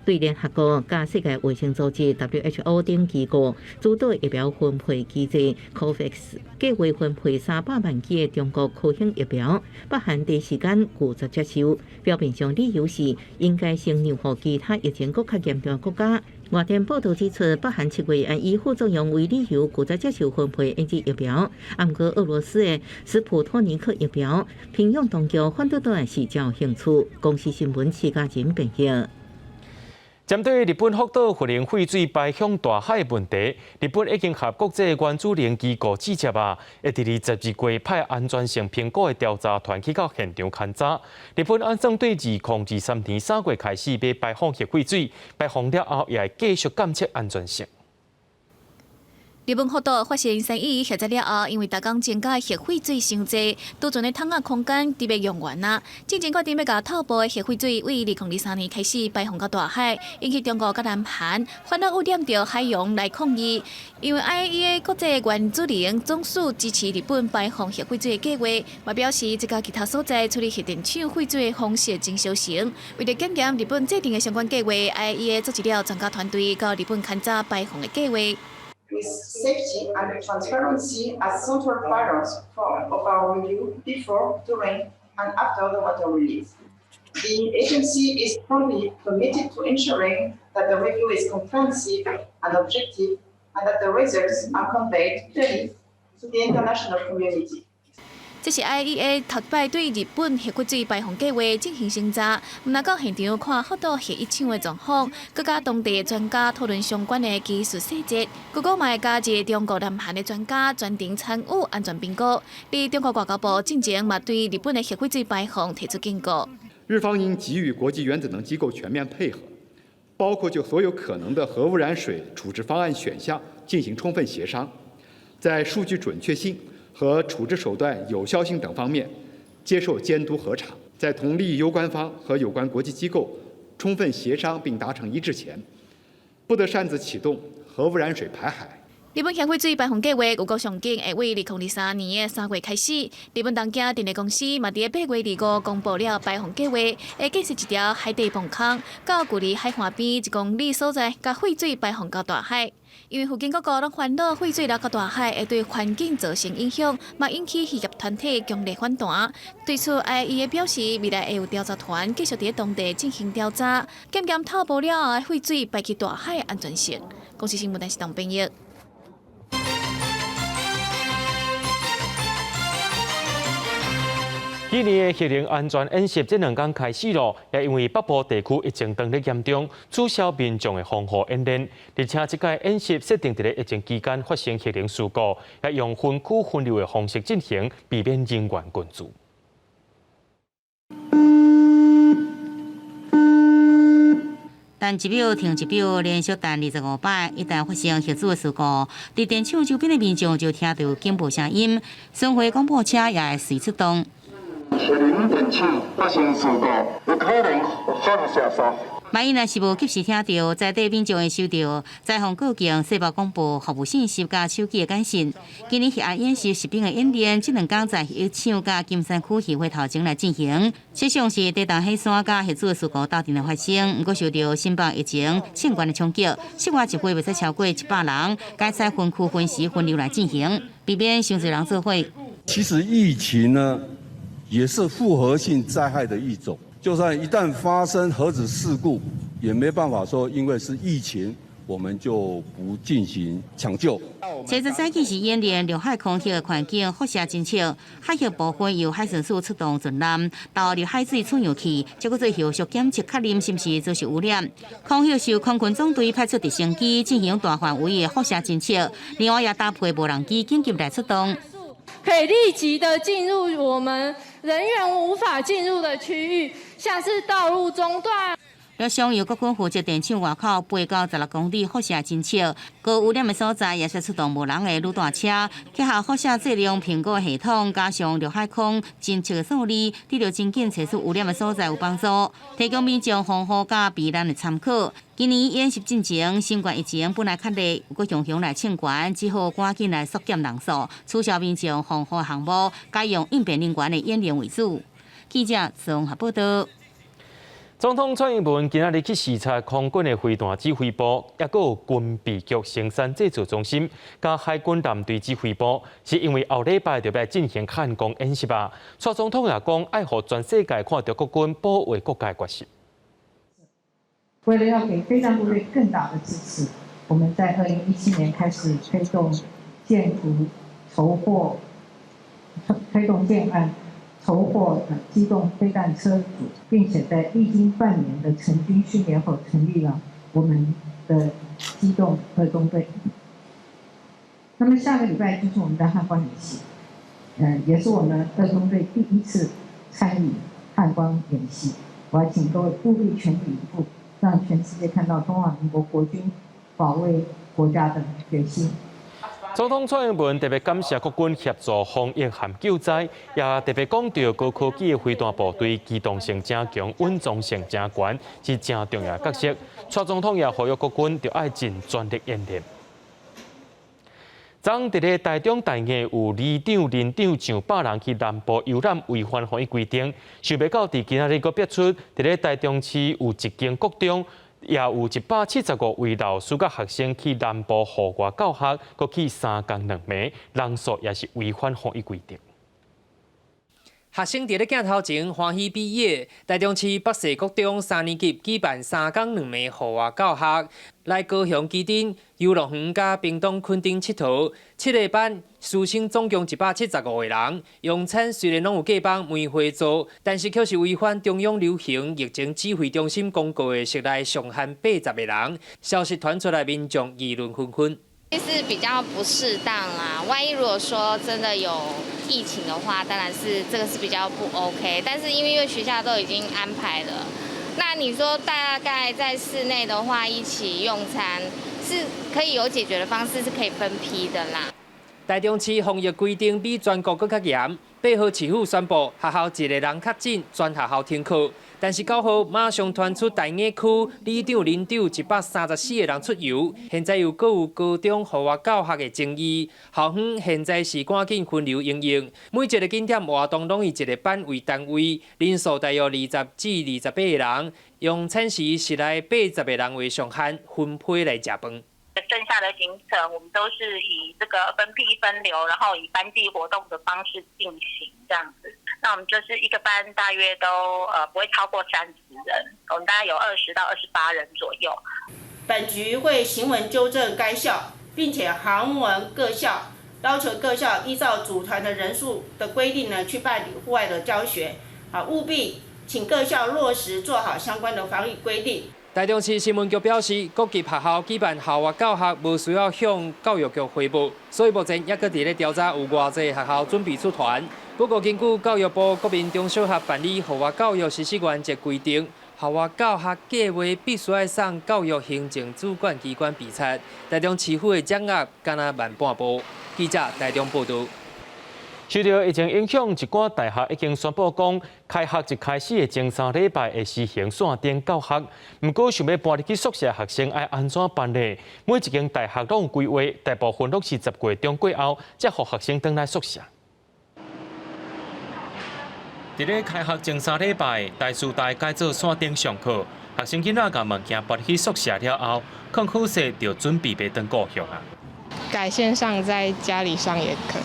對聯合國佮世界衛生組織 WHO 等機構主導疫苗分配機制 COVAX 計劃分配300萬劑的中國科興疫苗，北韓第一時間拒絕接受，表面上理由是應該先讓予其他疫情閣較嚴重的國家。外電報道指出，北韓7月以副作用為理由拒絕接受分配 AZ 疫苗，毋過俄羅斯的斯普托尼克疫苗，平壤當局反對倒來是真有興趣。公視新聞徐嘉仁編譯。針對日本福島核能廢水排向大海的問題，日本已經和國際原子能機構指責啊，會佇22月派安全性評估的調查團去到現場勘查。日本按算對2023年3月開始欲排放核廢水，排放了後也會繼續監測安全性。日本福島發生3.11核災了後，因為逐工增加核廢水傷濟，儲存的桶仔空間佇欲用完啊。進前決定欲共透埔的核廢水，對2023年開始排放到大海，引起中國佮南韓煩惱污染著海洋來抗議。因為 IAEA 國際原子能總署支持日本排放核廢水的計劃，嘛表示這佮其他所在處理核電廠廢水的方式真相像。為著檢驗日本制定的相關計劃，IAEA 組織了專家團隊到日本勘查排放的計劃。 With safety and transparency as central pillars of our review before, during, and after the water release. The agency is strongly committed to ensuring that the review is comprehensive and objective and that the results are conveyed clearly to the international community. 這是 IAEA 頭擺對日本核廢水排放計劃進行審查，毋但到現場看福島核一廠的狀況，閣佮當地的專家討論相關的技術細節。閣講嘛會加入中國、南韓的專家全程參與安全評估。佇中國外交部進前嘛對日本的核廢水排放提出警告。日方應給予國際原子能機構全面配合，包括就所有可能的核污染水處置方案選項進行充分協商，在數據準確性和處置手段有效性等方面接受監督核查，在同利益攸關方和有關國際機構充分協商並達成一致前，不得擅自啟動核污染水排海。日本核廢水排放計劃預估上緊會對2023年的3月開始。日本東京電力公司嘛佇8月25公布了排放計劃，會建設一條海底泵腔，到距離海岸邊1公里所在，共廢水排放到大海。因為附近各國攏煩惱廢水流到大海會對環境造成影響，嘛引起漁業團體強烈反彈。對此，IAEA 表示，未來會有調查團繼續佇當地進行調查，檢驗透埔了後的廢水排去大海的安全性。公視新聞電視當編譯。今年的核能安全演習這兩天開始咯，也因為北部地區疫情當咧嚴重，取消民眾的防護演練。而且這屆演習設定佇咧疫情期間發生核能事故，也用分區分流的方式進行，避免人員群聚。等一秒停一秒，連續等25擺。一旦發生核子的事故，佇電廠周邊的民眾就聽著警報聲音，巡迴廣播車也會隨出動。核能電廠發生事故，有可能放射線。萬一若是無及時聽著，在地民眾會收著災防告警、細胞廣播、服務信息佮手機的簡訊。今年核安演習實兵的演練，這兩工在核一廠佮金山區漁會頭前來進行。設想是地動火山佮核子事故鬥陣來發生，毋過受著新北疫情衝關的衝擊，室外集會袂使超過100人，改採分區分時分流來進行，避免傷濟人做伙。其實疫情呢，也是複合性災害的一種。就算一旦發生核子事故，也沒辦法說因為是疫情，我們就不進行搶救。這次早起是演練陸海空核的環境輻射偵測，海核部分由海巡署出動巡艦投入海水取樣器，這閣做後續檢測確認是毋是造成污染。空核受空軍總隊派出直升機進行大範圍的輻射偵測，另外也搭配無人機緊急來出動，可以立即的進入我們人員無法進入的區域，像是道路中斷。陸上由國軍負責電廠外口8到16公里輻射偵測，高污染的所在也是出動無人的擼大車，結合輻射劑量評估系統，加上陸海空偵測的數字，對著真緊測出污染的所在有幫助，提供民眾防護佮避難的參考。今年演習進前，新冠疫情本來較熱，閣雄雄來衝懸，只好趕緊來縮減人數，取消民眾防護項目，改用應變人員的演練為主。記者綜合報道。總統蔡英文今仔日去視察空軍的飛彈指揮部，抑閣有軍備局生產製造中心，佮海軍艦隊指揮部，是因為後禮拜就欲進行漢光演習啊。蔡總統也講，愛予全世界看著國軍保衛國家的決心。為了要給飛彈部隊更大的支持，我們在2017年開始推動建築籌獲，推動建案。籌獲機動飛彈車組，並且在歷經半年的成軍訓練後，成立了我們的機動特攻隊。那麼下個禮拜就是我們的漢光演習，也是我們特攻隊第一次參與漢光演習。我要請各位務必全力以赴，讓全世界看到中華民國國軍保衛國家的決心。總統蔡英文特別感謝國軍協助防疫和救災，也特別講著高科技的飛彈部隊機動性誠強、穩裝性誠懸，是誠重要角色。蔡總統也呼籲國軍著愛盡全力演練。昨昏佇咧台中大雅有里長、鄰長上百人去南部遊覽，違反防疫規定，想袂到佇今仔日閣爆出，佇咧台中市有一間國中，也有175位老師佮學生去南部戶外教學，閣去3工2暝，人數也是違反防疫規定。學生佇咧鏡頭前歡喜比耶，台中市北勢國中三年級舉辦3工2暝戶外教學，來高雄旗津遊樂園佮屏東墾丁𨑨迌，七個班師生總共175個人，用餐雖然攏有過放梅花座，但是卻是違反中央流行疫情指揮中心公告的室內上限80個人。消息傳出來，民眾議論紛紛。是比較不適當啦，萬一如果說真的有疫情的話，當然是這個是比較不 OK。但是因為學校都已經安排了，那你說大概在室內的話，一起用餐是可以有解決的方式，是可以分批的啦。台中市防疫規定比全國閣較嚴，8號市府宣布學校一個人確診，全學校停課。但是9號馬上傳出大雅區里長、鄰長134個人出遊，現在又閣有高中戶外教學的爭議。校方現在是趕緊分流營運，每一個景點活動攏以一個班為單位，人數大約20至28個人，用餐時室內80個人為上限，分批來食飯。剩下的行程，我們都是以這個分批分流，然後以班際活動的方式進行這樣子。那我們就是一個班大約都不會超過30人，我們大概有20到28人左右。本局會行文糾正該校，並且函文各校，要求各校依照組團的人數的規定呢，去辦理戶外的教學。啊，務必請各校落實做好相關的防疫規定。台中市新聞局表示，各級學校舉辦校外教學無需要向教育局匯報，所以目前猶閣佇咧調查有偌濟學校準備出團。不過，根據教育部國民中小學辦理戶外教育實施原則規定，校外教學計劃必須愛送教育行政主管機關備查。台中市府的掌握敢若慢半步。記者台中報導。受著疫情影響，一寡大學已經宣布講，開學一開始的前3禮拜會實行線頂教學。毋過，想欲搬入去宿舍學生愛按怎辦呢？每一間大學攏有規劃，大部分攏是10月中過後，才予學生轉來宿舍。佇咧開學前3禮拜，台師大改做線頂上課，學生囡仔共物件搬去宿舍了後，囥好勢就準備欲轉故鄉啊。改線上在家裡上也可以。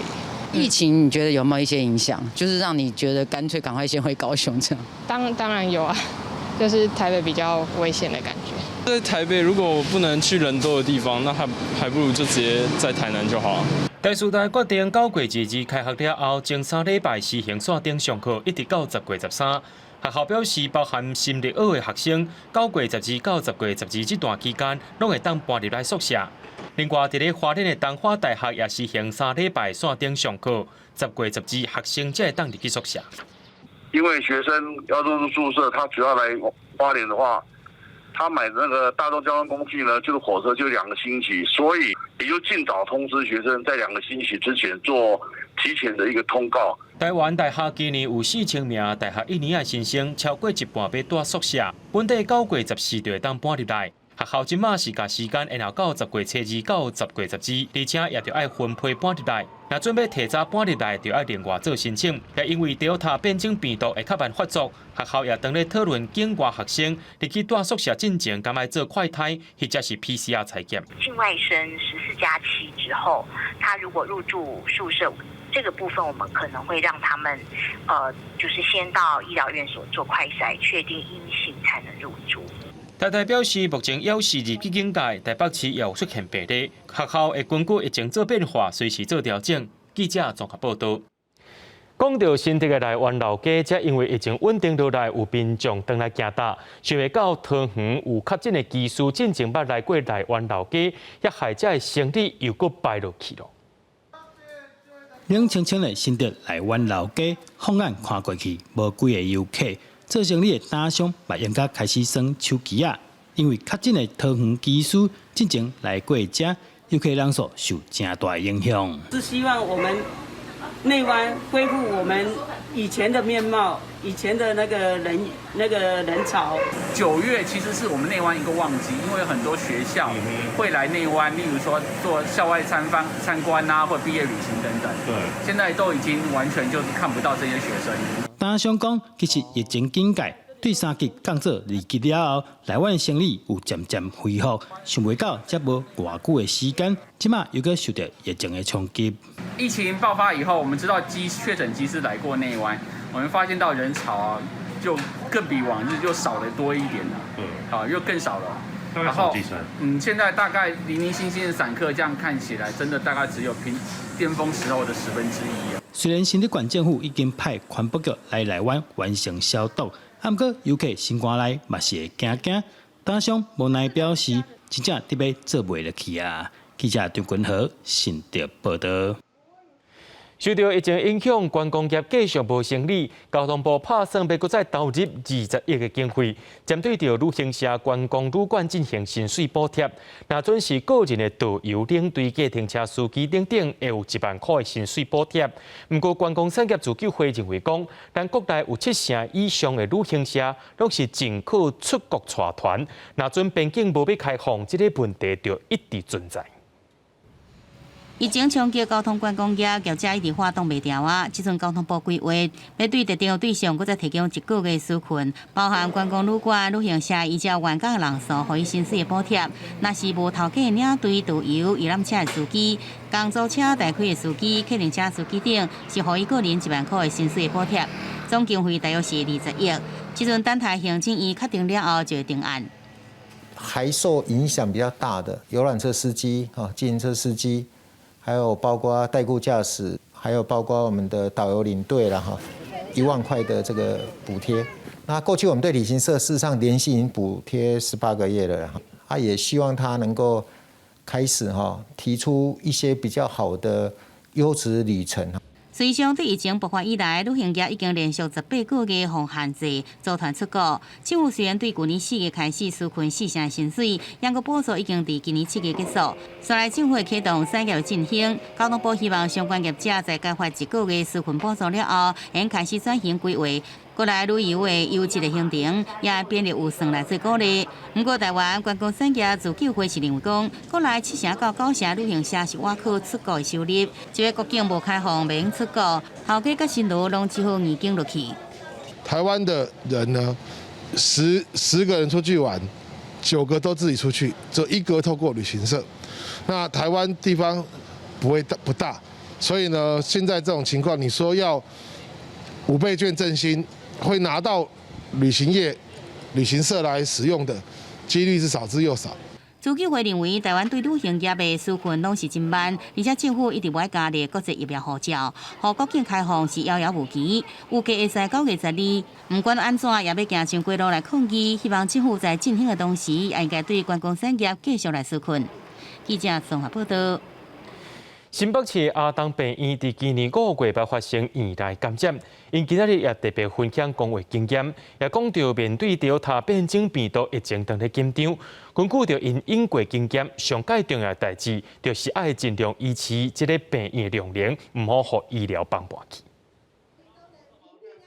疫情你覺得有沒有一些影響？就是讓你覺得乾脆趕快先回高雄這樣？當然有啊，就是台北比較危險的感覺。在台北如果不能去人多的地方，那還不如就直接在台南就好。台師大決定9月22開學了後，前3禮拜實行線頂上課，一直到10月13。學校表示，包含心理學的學生，9月12到10月12這段期間，攏會當搬入來宿舍。另外，佇咧花蓮的東華大學也實行3禮拜線頂上課，10月12學生才會當入去宿舍。因為學生要入住宿舍，他主要來花蓮的話，他買那個大眾交通工具呢，就是火車就2個星期，所以也就盡早通知學生，在2個星期之前做提前的一個通告。台灣大學今年有4000名大學一年的新生，超過一半欲蹛宿舍，本底9月14就會當搬入來。學校這馬是共時間延後到10月初2到10月12，而且也著愛分批搬入來。若準備提早搬入來，就愛另外做申請。也因為 Delta 變種病毒會較慢發作，學校也當咧討論境外學生入去蹛宿舍進前，敢愛做快篩或者是 PCR 採檢。境外生14加7之後，他如果入住宿舍，這個部分我們可能會讓他們，就是先到醫療院所做快篩，確定陰性才能入住。台大表示，目前猶是二級警戒，台北市也有出現病例，學校會根據疫情做變化，隨時做調整。記者綜合報道。講到新竹的內灣老街，這因為疫情穩定落來，有民眾轉來行搭，想袂到桃園有確診的機師進前捌來過內灣老街，也害這的生意又閣敗落去囉。冷清清的新竹內灣老街，放眼看過去，無幾个遊客。做生意的攤商嘛，應該開始耍手機仔，因為確診的桃園機師進前來過遮，遊客人數受誠大影響。是希望我們內灣恢復我們以前的面貌，以前的那個人那個人潮。 9月其實是我們內灣一個旺季，因為很多學校會來內灣，例如說做校外參訪參觀啊，或畢業旅行等等。對，現在都已經完全就是看不到這些學生。攤商講，其實疫情警戒對三級降做二級了後，內灣生意有漸漸恢復，想袂到才無偌久的時間，這馬又閣受著疫情的衝擊。疫情爆發以後，我們知道確診機師來過內灣，我們發現到人潮啊，就更比往日就少了多一點了。嗯，好，又更少了。然後，現在大概零零星星的散客，這樣看起來，真的大概只有平巔峰時候的1/10啊。雖然新竹縣政府已經派環保局來內灣完成消毒，毋過遊客心肝內嘛是會驚驚。攤商無奈表示，真正佇欲做袂落去啊！記者張君和新竹報道。受著疫情影響，觀光業繼續無生意。交通部拍算欲閣再投入20億的經費，針對著旅行社、觀光旅館進行薪水補貼。若準是個人的導遊、領隊、計程車司機等等，會有1萬塊的薪水補貼。毋過，觀光產業自救會認為講，咱國內有七成以上的旅行社攏是淨靠出國帶團，若準邊境無欲開放，這個問題就一直存在。疫情衝擊交通觀光業，業者一直喊擋袂牢啊！這陣交通部規劃，欲對特定對象，閣再提供一個月紓困，包含觀光旅館、旅行社，依照員工的人數，予伊薪水的補貼。若是無頭家領隊、導遊、遊覽車的司機、公租車代開的司機、客運車司機等，是予伊個人1萬塊的薪水的補貼。總經費大約是20億。這陣等待行政院確定了後，就會定案。還受影響比較大的遊覽車司機、啊，計程車司機。還有包括代僱駕駛，還有包括我們的導遊領隊了哈，1萬塊的這個補貼。那過去我們對旅行社事實上連續已經補貼18個月了，他也希望他能夠開始哈提出一些比較好的優質旅程。隨上對疫情爆發以來，旅行業已經連續18個月予限制組團出國。政府雖然對舊年4月開始紓困四成薪水，毋過補助已經佇今年7月結束。煞來政府會啟動產業振興，交通部希望相關業者在開發一個月紓困補助了後，會開始轉型規劃。國內旅遊的優質的行程，也變得有算來做鼓勵。毋過，台灣觀光產業自救會是認為講，國內7成到9成旅行社是倚靠出國的收入，這個國境無開放，袂用出國，頭家佮新奴攏只好硬頸落去。台灣的人呢，十個人出去玩，9個都自己出去，只有一個透過旅行社。那台灣地方不會大不大，所以呢，現在這種情況，你說要五倍券振興，會拿到旅行業、旅行社來使用的幾率是少之又少。資救會認為，台灣對旅行業的紓困攏是真慢，而且政府一直無愛加力國際疫苗護照，予國境開放是遙遙無期。預計會在9月12，毋管按怎，也欲行上街路來抗議，希望政府在振興的同時，也應該對觀光產業繼續來紓困。記者綜合報道。新北市阿東病院佇今年5月捌發生院內感染，𪜶今仔日也特別分享公衛經驗，也講著面對著他變種病毒疫情當咧緊張，根據著𪜶應過經驗，上蓋重要的代誌就是愛盡量維持這个病院的量能，毋好予醫療崩盤去。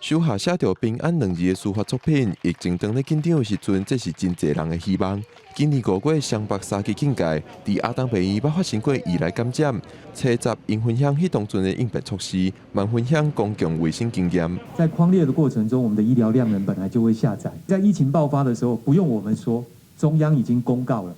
手下寫著平安兩字的書法作品，疫情當咧緊張的時陣，這是真濟人的希望。今年5月，雙北三級警戒，佇阿東病院捌發生過院內感染，初十𪜶分享彼當陣的應變措施，嘛分享公共衛生經驗。在匡列的過程中，我們的醫療量能本來就會下載。在疫情爆發的時候，不用我們說，中央已經公告了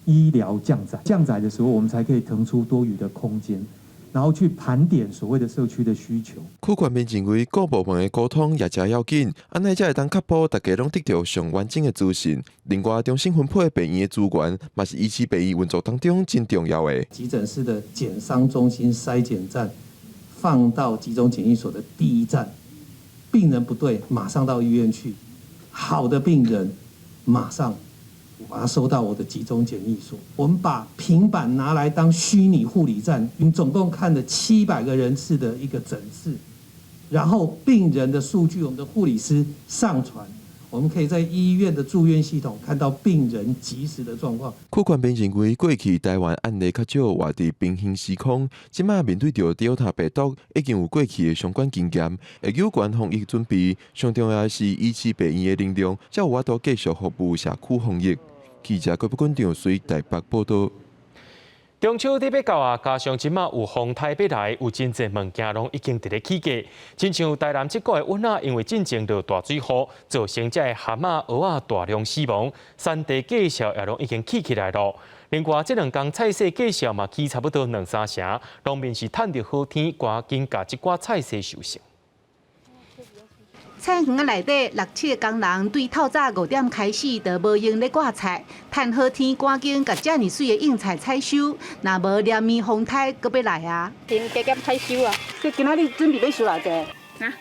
醫療降載。降載的時候，我們才可以騰出多餘的空間。然後去盤點所謂的社區的需求。區官民認為各部門的溝通也誠要緊，按呢才會當確保大家攏得著上完整的資訊。另外，重新分配病院的資源，嘛是維持病院運作當中真重要的。急診室的檢傷中心篩檢站放到集中檢疫所的第一站，病人不對，馬上到醫院去；好的病人，馬上把他收到我的集中檢疫所。我們把平板拿來當虛擬護理站，你總共看了700個人次的一個診次，然後病人的數據，我們的護理師上傳，我們可以在醫院的住院系統看到病人即時的狀況。區官兵認為，過去台灣案例較少，活佇平行時空，這馬面對著 Delta 病毒，已經有過去的相關經驗，會有關防疫準備。上重要的是維持病院的能量，才有法度繼續服務社區防疫。記者郭北軍長隨台北報道。中秋節欲到啊，加上這馬有風颱欲來，有真濟物件攏已經佇咧起價。親像台南這個月葷仔，因為進前落大水雨，造成這个蚶仔、蚵仔大量死亡，產地價數也攏已經起起來囉。另外，這兩工菜市價數嘛起差不多兩三成，農民是趁著好天，趕緊共這寡菜蔬收成。菜園仔內底六七个工人對透早5點開始就無閒咧割菜，趁好天趕緊共遮爾媠的應菜採收，若無連綿風颱閣欲來啊！先加減採收啊！這今仔日準備欲收偌濟？啊？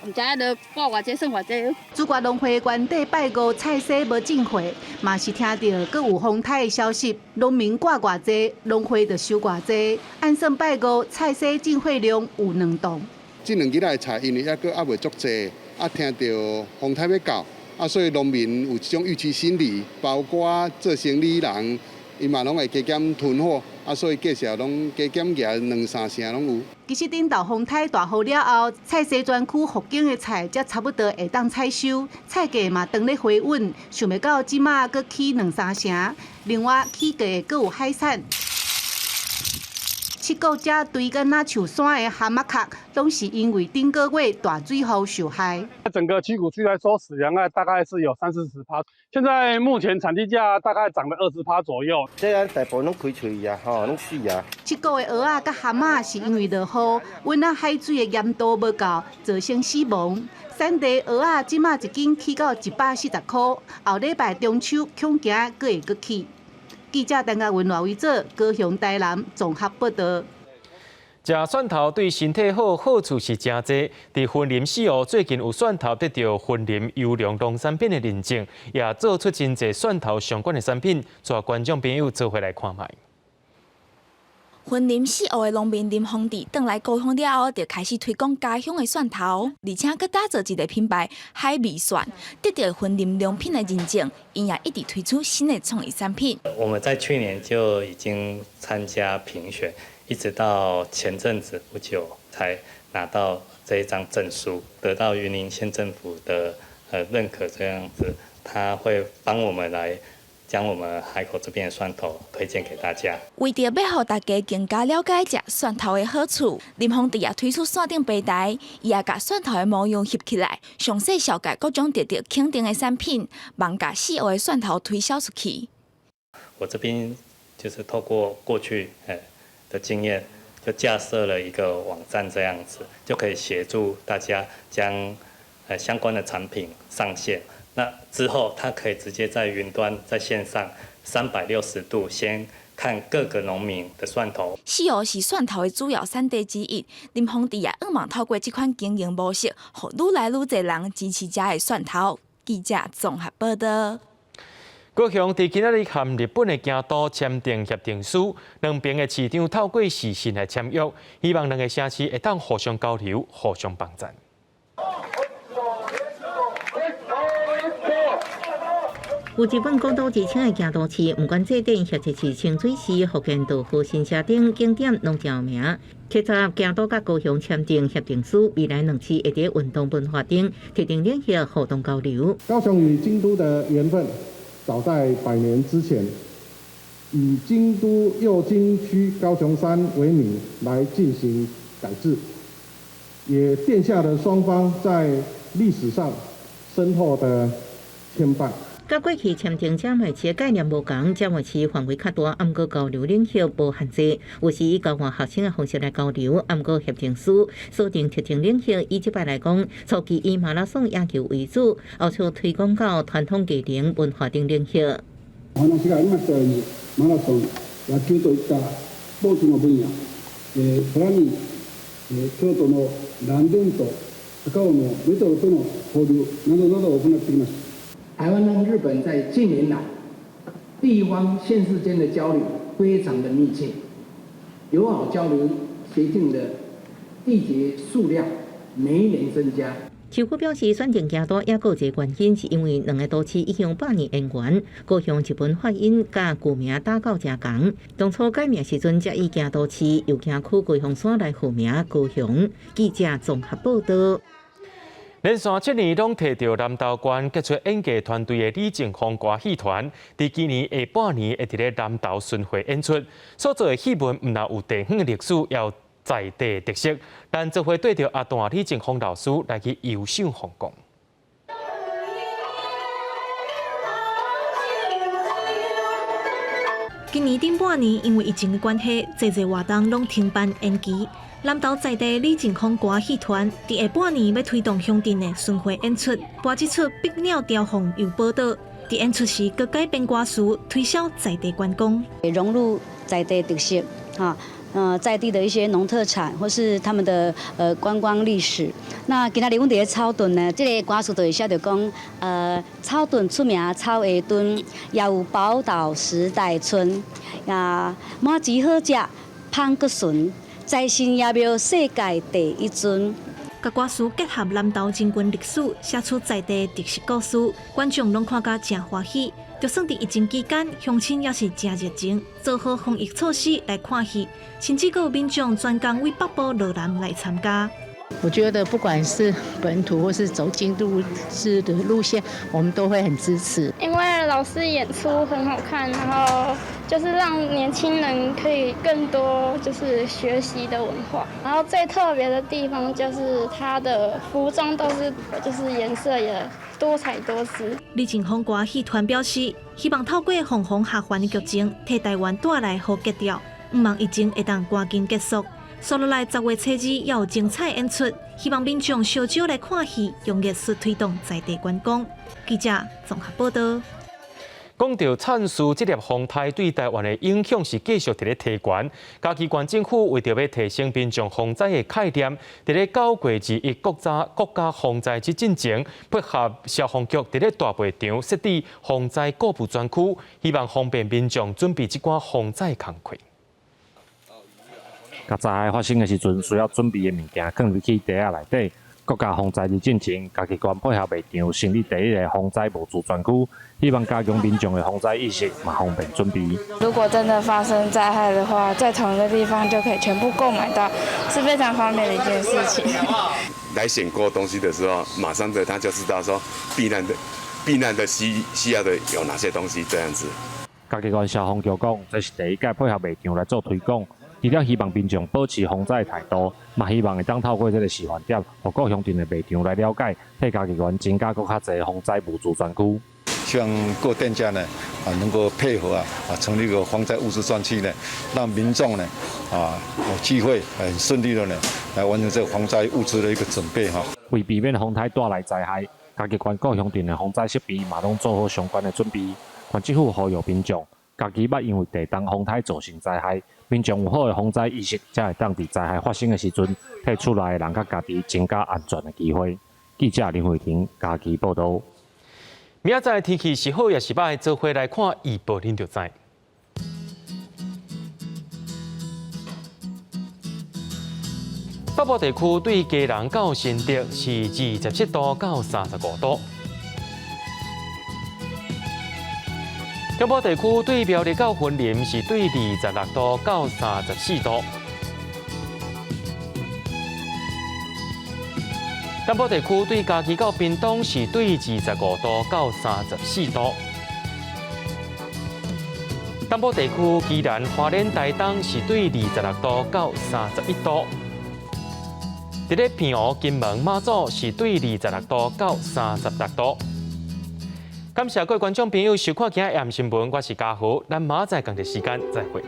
毋知影著掛偌濟算偌濟。主管農會原底拜五菜市無進貨，嘛是聽著閣有風颱的消息，農民割偌濟，農會就收偌濟。按算拜五菜市進貨量有2棟。這兩日來的菜，因為猶閣猶未足濟。啊，聽著風颱欲到，啊，所以農民有這種預期心理，包括做生理人，伊嘛攏會加減囤貨，啊，所以價數攏加減額兩三成攏有。其實頂晝風颱大雨了後，菜市專區復耕的菜才差不多會當採收，菜價嘛當咧回穩，想袂到這馬閣起兩三成。另外起價的閣有海產。七股遮堆敢若像山的蚶仔殼，攏是因為頂個月大水雨受害。整個七股區來說，死人案大概是有三四十趴。現在目前產地價大概漲了20趴左右。這個大部分攏開喙啊，吼，攏死啊。七股的蚵仔佮蚶仔是因為落雨，阮仔海水的鹽度無夠，造成死亡。產地蚵仔這馬一斤起到140塊，後禮拜中秋恐驚閣會閣起。記者陳嘉文、賴維哲，高雄、台南綜合報道。食蒜頭對身體好，好處是誠濟。佇雲林四湖最近有蒜頭得著雲林優良農產品的認證，也做出真濟蒜頭相關的產品，帶觀眾朋友做伙來看覓。雲林四湖的農民林豐智轉來高雄了後，就開始推廣家鄉的蒜頭，而且閣打造一个品牌海味蒜，得著雲林良品的認證，𪜶也一直推出新的創意產品。我們在去年就已經參加評選，一直到前陣子不久才拿到這一張證書，得到雲林縣政府的認可，這樣子他會幫我們來將我們海口這邊的蒜頭推薦給大家。為著欲予大家更加了解食蒜頭的好處，林豐智也推出線頂平台，伊也共蒜頭的模樣翕起來，詳細紹介各種得著肯定的產品，望共四湖的蒜頭推銷出去。我這邊就是透過過去的經驗，就架設了一個網站，這樣子就可以協助大家將相關的產品上線。那之後，他可以直接在雲端、在線上360度先看各個農民的蒜頭。四湖是蒜頭的主要產地之一，林豐智也向望透過這款經營模式，予愈來愈濟人支持遮的蒜頭。記者綜合報道。高雄佇今仔日和日本的京都簽訂協定書，兩邊的市長透過視訊來簽約，希望兩个城市會當互相交流、互相幫贊。有日本古都之稱的京都市，毋管祭典或者是清水寺、伏見稻荷神社等景點，攏誠有名。七十京都佮高雄簽訂協定書，未來兩市會佇運動文化頂特定領域互動交流。高雄與京都的緣分，早在100年之前，以京都右京區高雄山為名來進行改制，也奠下了雙方在歷史上深厚的牽絆。佮過去簽訂姐妹市的概念無仝，姐妹市範圍較大，毋過交流領域無限制，有時以交換學生的方式來交流，毋過協定書鎖定特定領域，以這擺來講，初期以馬拉松野球為主，後續推廣到傳統技能、文化等領域。お話がありましたように、マラソン、野球といったスポーツの分野、さらに京都の嵐電と高雄のメトロとの交流などなどを行ってきました。台灣和日本在近年來地方縣市間的交流非常的密切，友好交流協定的締結數量每一年增加。市府表示，選定京都猶閣有一個原因，是因為兩个都市已經百年淵源，高雄日本發音佮舊名打到誠仝。當初改名時陣，才以京都市右京區高雄山來命名高雄。記者綜合報道。連續7年攏提著南投縣傑出演藝團隊的李靖峰歌戲團，佇今年下半年會佇咧南投巡迴演出。所做的戲文毋但有地方的歷史，也有在地特色。咱做伙綴著阿段李靖峰老師來去遊賞風光。今年頂半年因為疫情的關係，濟濟活動攏停辦延期。南投在地李靖峰歌戲團佇下半年欲推動鄉鎮的巡迴演出，播這齣《碧鳥雕鳳遊寶島》。佇演出時，閣改編歌詞，推銷在地觀光，融入在地特色，哈，在地的一些農特產或是他們的觀光歷史。那今仔日阮佇咧草屯呢，這个歌詞就會寫著講，草屯出名草鞋墩，也有寶島時代村，呀，麻糬好食，芳閣純。財神爺廟世界第一尊，佮歌詞結合南投人文歷史，寫出在地特色故事，觀眾攏看甲誠歡喜。就算佇疫情期間，鄉親也是誠熱情，做好防疫措施來看戲，甚至閣有民眾專工為北部落南來參加。我覺得不管是本土或是走京都式的路線，我們都會很支持。因為老師演出很好看，然後就是讓年輕人可以更多就是學習的文化。然後最特別的地方就是他的服裝都是就是顏色也多彩多姿。李靖峰歌戲團表示，希望透過鳳凰下凡的劇情，替台灣帶來好格調，向望疫情會當趕緊結束。接落來10月初2也有精彩演出，希望民眾相招來看戲，用藝術推動在地觀光。記者綜合報道。講著燦樹這粒風颱對台灣的影響是繼續佇咧提懸。嘉義縣政府為著欲提升民眾防災的概念，佇咧9月21國家防災日進前，配合消防局佇咧大賣場設置防災購物專區，希望方便民眾準備這寡防災工課。共災害發生的時陣，需要準備的物件，囥入去袋仔內底。國家防災日進前，嘉義縣配合賣場成立第一个防災物資專區，希望加強民眾的防災意識，嘛方便準備。如果真的發生災害的話，在同一個地方就可以全部購買到，是非常方便的一件事情。來選購東西的時候，馬上的他就知道說避難的需要的有哪些東西，這樣子。嘉義縣消防局講，這是第一屆配合賣場來做推廣。除了希望民眾保持防災態度，嘛希望會當透過這个示範點，予各鄉鎮的賣場來了解，替嘉義縣增加閣較濟防災物資專區。希望各店家呢，能夠配合啊，成立一個防災物資專區呢，讓民眾呢，啊有機會很順利的呢，來完成這個防災物資的一個準備哈。為避免風颱帶來災害，嘉義縣各鄉鎮的防災設備嘛攏做好相關的準備。縣政府呼籲民眾，家己捌因為地動風颱造成災害，民眾有好的防災意識，才會當佇災害發生的時陣，替厝內的人佮家己增加安全的機會。記者林慧婷嘉義報導。明仔載天氣是好抑是䆀，做伙來看預報，恁就知。北部地區對基隆到新竹是27度到35度。中部地區對苗栗到雲林是對26度到34度。南部地區對嘉義到屏東是對25度到34度。東部地區宜蘭花蓮台東是對26度到31度。佇咧澎湖、金門、馬祖是對26度到36度。感謝各位觀眾朋友收看今仔暗新聞，我是嘉豪，咱明仔載仝一時間再會。